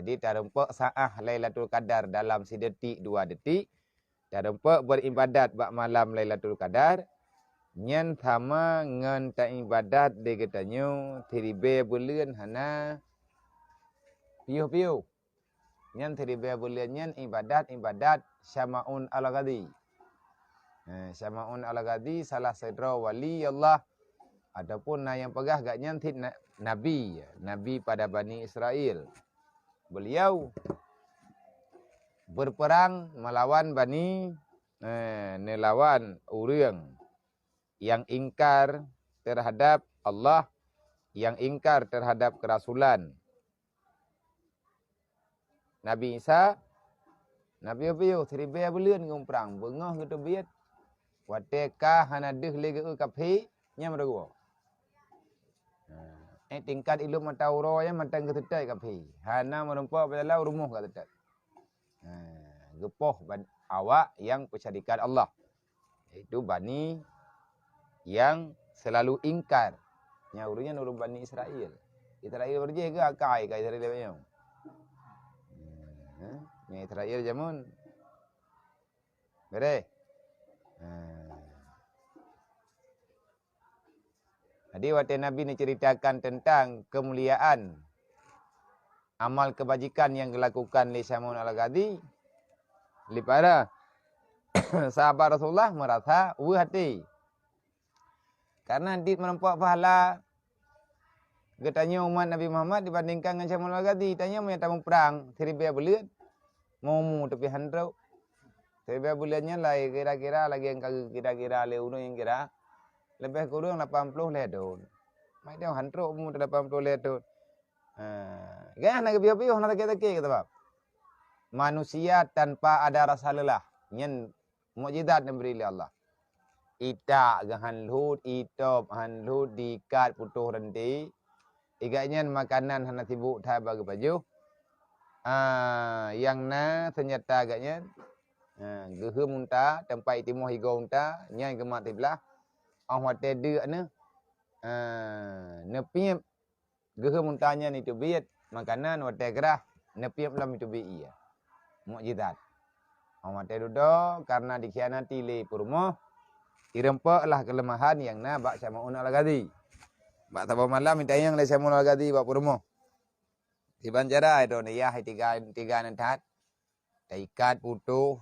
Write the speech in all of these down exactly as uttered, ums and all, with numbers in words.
Jadi, tarumpok saah Lailatul Qadar dalam sidetik dua detik, tarumpok beuribadat bak malam Lailatul Qadar, nyan sama ngon taibadat di geutanyoe siribée buleuen hana piôh-piôh. Nyan siribée buleuen nyan ibadat-ibadat Syama'un Al-Ghazali. Eh, Syama'un Al-Ghazali salah sidroe wali Allah, ataupun na nyang peugah gobnyan cit na-, nabi, nabi pada Bani Israel. Beliau berperang melawan Bani, eh, neulawan ureuëng yang ingkar terhadap Allah, yang ingkar terhadap kerasulan Nabi Isa, na piôh-piôh, siribée buleuen ngon prang, beungoh geuteubiet. Watée ka hana deuh lé geu kafé, nyan meurugoe. Eh, tingkat ilop mata uroe nyan mantong geuseutôt kafé. Hana meurumpok bak jalan rumoh ka seutôt. Eh, geupoh ban-, awak nyang peusyarikat Allah. Yaitu Bani yang selalu ingkar. Nyang ureuëng nyan ureuëng Bani Israel. Israel beurjih keu akai ka Israel nyoe. Hmm, nyang Israel jameun. Beureh. Hmm. Jadi, watée Nabi neuceuritakan teuntang keumuliaan amal keubajikan nyang geulakukan lé Syama'un Al-Ghazali, lé para sahabat Rasulullah meurasa weueh até. Karena dit meurumpok pahala geutanyoe umat Nabi Muhammad dibandingkan ngon Syama'un Al-Ghazali. Tanyoe meunyoe tamuprang siribée buleuen, mumu tapi han trok. Siribée buleuen nyan lai kira-kira lagée nyang ka kira-kira lé ureuëng nyang kira, leubeh kureueng lapan ploh lhée thon. Mak dia han trok mu lapan ploh lhée thon. Ha, gah na geupiôh-piôh na sakét-sakét keu sabab manusia tanpa ada rasa lelah. Nyan mukjizat nyang bri lé Allah. Itak geuh han lhot, itop han lhot, diikat putôh ranté. Igat nyan makanan hana sibok that bak geupajoh. Ah, nyang na seunjata gobnyan, ah, geuheum unta, teumpat itimoh igoe unta, nyan geumat siblah. Óh watée deuk neuh, ah, neupiep geuheum unta nyan iteubiet, makanan watée grah, neupiep lom iteubiet ié. Mukjizat. Óh watée dudoe, karena dikhianati lé peurumoh, irumpok lah keuleumahan nyang na bak Syama'un Al-Ghazali. Bak saboh malam itanyong lé Syama'un Al-Ghazali bak peurumoh. Siban cara droeneuh yah tiga, tiga nan that. Taikat putôh,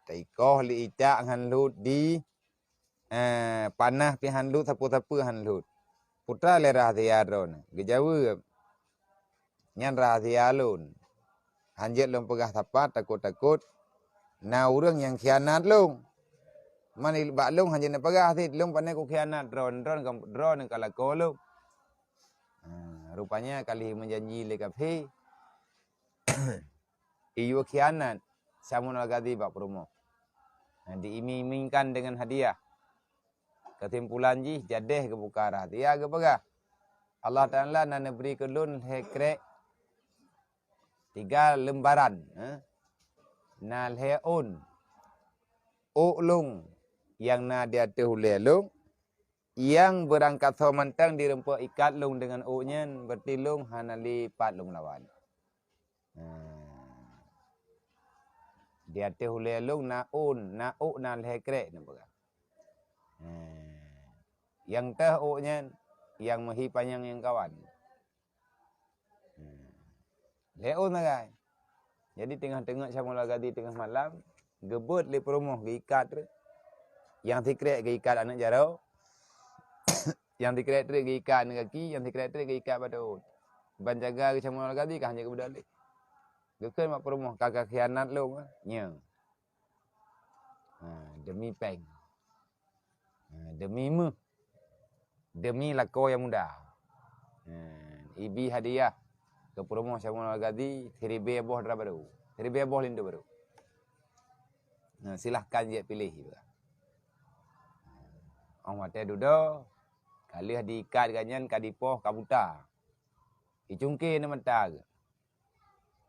taikoh lé itak han lhot di, eh, panah pih han lhot, sapeue-sapeue han lhot. Peue teuma lé rahsia droeneuh? Geujaweueb, "Nyan rahsia lôn. Han jeuet lôn peugah sapat, takot-takot na ureuëng nyang khianat lôn. Man bak lôn han jeuet neupeugah cit, lôn pane kukhianat droeneuh, droeneuh ka, droeneuh ka lakoe lôn." Ha, rupanya ka lheueh meujanji lé kafé, iyue khianat Syama'un Al-Ghazali bak peurumoh. Ha, diiming-imingkan deungon hadiah. Keusimpulan jih, jadeh geubuka rahsia geupeugah, "Allah Taala na neubri keu lôn lhée krek tiga leumbaran, eh, na lhée ôn ôk lôn nyang na di ateueh ulée lôn, nyang beurangkasoe mantong dirumpok ikat lôn deungon ôk nyan, beurati lôn hana lé pat lôn lawan." Nah, di ateueh ulée lôn na ôn, na ôk na lhée krek neupeugah. Nah, nyang teuh ôk nyan, nyang meuhi panyang nyang kawan. Hmm. Lhée ôn sagai. Jadi teungoh-teungoh Syama'un Al-Ghazali teungoh malam, geubeuet lé peurumoh geuikat treuk. Nyang sikrek geuikat aneuëk jaroe. Nyang sikrek treuk geuikat aneuëk gaki, nyang sikrek treuk geuikat bak daun. Ban jaga geuh Syama'un Al-Ghazali ka han jeuet geubeudôh lé. Geukheun bak peurumoh, "Ka kakhianat lôn, eh, nyoe." Ha, demi péng. Ha, demi méuh. Demi lakoe nyang muda. Ha, ibi hadiah keu peurumoh Syama'un Al-Ghazali, siribée boh dara barô. Siribée boh linto barô. Ha, silahkan jeuet piléh, ipeugah. Ha, óh watée dudoe, ka lheueh diikat gobnyan ka dipoh ka buta. Icungke ngon mata geuh.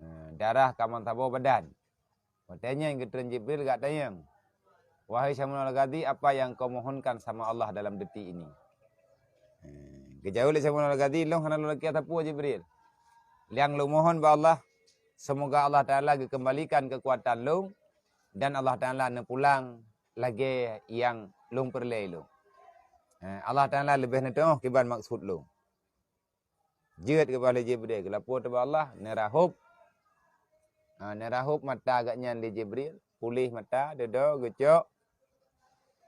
Ha, darah ka meusaboh badan. Watée nyan geutreun Jibril geutanyong, "Wahai Syama'un Al-Ghazali, apa yang kau mohonkan sama Allah dalam detik ini?" Eh, geujaweueb lé Syama'un Al-Ghazali, "Lôn hana lôn lakée sapeue, Jibril. Nyang lôn mohon bak Allah, Seumoga Allah Taala geukeumbalikan keukuatan lôn dan Allah Taala neupulang lagée nyang lôn peureulée lôn. Eh, Allah Taala leubeh neuteungoh kiban maksud lôn. Jeuet geuba lé Jibril, geulapor teuh bak Allah, neurahôb. Ha, neurahôb mata gobnyan lé Jibril, puléh mata, dudoe, geucok.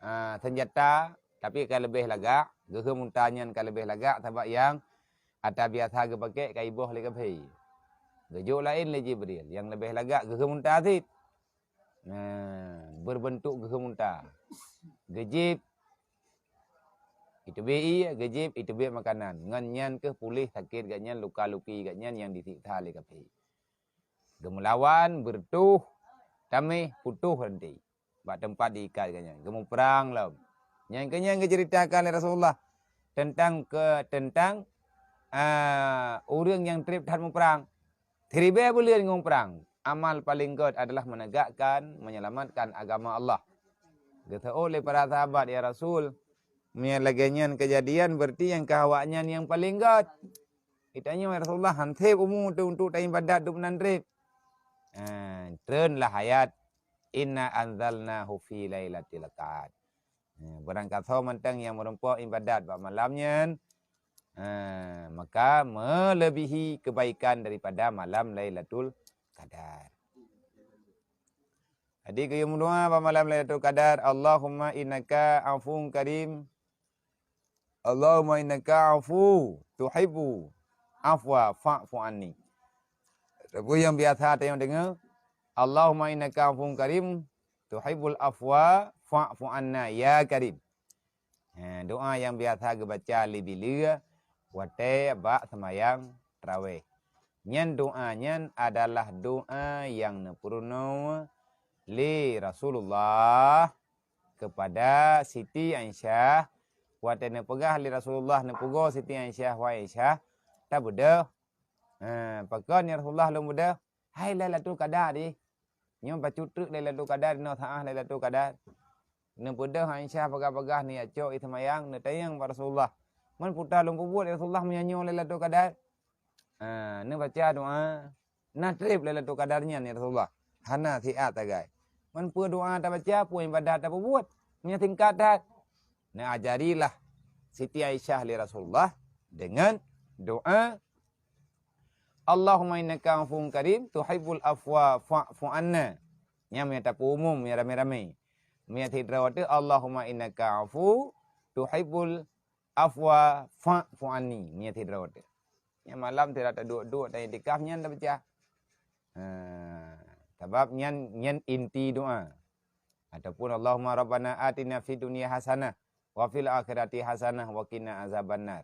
Ha, seunjata, tapi ka leubeh lagak, geuheum unta nyan ka leubeh lagak, sabab nyang ata biasa geupakée ka iboh lé kafé. Geujok laén lé Jibril, nyang leubeh lagak geuheum unta cit. Nah, beureubeuntuk geuheum unta. Geujép, iteubiet ié, geujép, iteubiet makanan. Ngon nyan keuh puléh sakét gobnyan, luka-luki gobnyan nyang disiksa lé kafé. Geumeulawan, beureutoh, taméh, putôh ranté bak teumpat diikat gobnyan. Geumuprang lom. Nyang keu nyan geuceuritakan lé Rasulullah teuntang ke-, teuntang, a, ureuëng nyang treb that muprang. Siribée buleuen ngon prang, amal paleng gét adalah meunegakkan, menyelamatkan agama Allah. Geuseuôt lé para sahabat, "Ya Rasul, meunyo lagée nyan keujadian, beureuti nyang keu awaknyan nyang paleng gét." Geutanyoe, "Ya Rasulullah, han sép umu teuh untuk taibadat dum nan treb." Ha, treunlah ayat, "Inna anzalnahu fi lailatul qadar." Ha, beurangkasoe mantong nyang meurumpok ibadat bak malam nyan, ha, maka meulebihi keubaikan daripada malam Lailatul Qadar. Jadi, geuyue meudoá bak malam Lailatul Qadar, "Allahumma innaka afuwun karim. Allahumma innaka afu tuhibbu afwa fa'fu anni." Ataupun nyang biasa tayong deungoe, "Allahumma innaka afuwun karim, tuhibbul afwa fa'fu anna ya karim." Ha, doa nyang biasa geubaca lé bileu watée bak seumayang tarawéh. Nyan doa nyan adalah doa nyang neupeurunoe lé Rasulullah keupada Siti Aisyah. Watée neupeugah lé Rasulullah, neupeugoe Siti Aisyah, "Wahai Aisyah, tabeudôh." Ha, pakon ya Rasulullah lôn beudôh? Hai Lailatul Qadar jih. Nyoe bacut treuk Lailatul Qadar, inoe saáh Lailatul Qadar. Neubeudôh Aisyah bagah-bagah, neujak cok i seumayang, neutanyong bak Rasulullah, "Man peue lôn peubuet, ya Rasulullah, meunyoe nyoe Lailatul Qadar?" Ha, neubaca doa, "Na treb Lailatul Qadar nyan, ya Rasulullah. Hana siat sagai." "Man peue doa tabaca, peue ibadat tapeubuet?" Meunyoe singkat that. Neuajarilah Siti Aisyah lé Rasulullah deungon doa, "Allahumma innaka afuwun karim, tuhibbul afwa fa'fu anna." Nyan meunyo tapeuumum, meunyo ramé-ramé. Meunyo sidroe teuh, "Allahumma innaka afu tuhibbul afwa fa'fu anni." Meunyo sidroe teuh. Nyan malam sira taduek-duek dan iktikaf nyan tabaca. Ha, sabab nyan, nyan inti doa. Ataupun, "Allahumma rabbana atina fid dunya hasanah wa fil akhirati hasanah wa qina azabannar."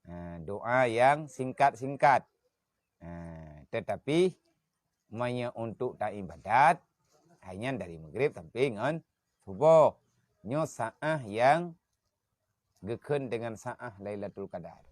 Ha, doa nyang singkat-singkat. Ha, tetapi, meunyo untuk taibadat, hai nyan dari Maghrib sampai ngon Suboh. Nyoe saáh nyang geukheun deungon saáh Lailatul Qadar.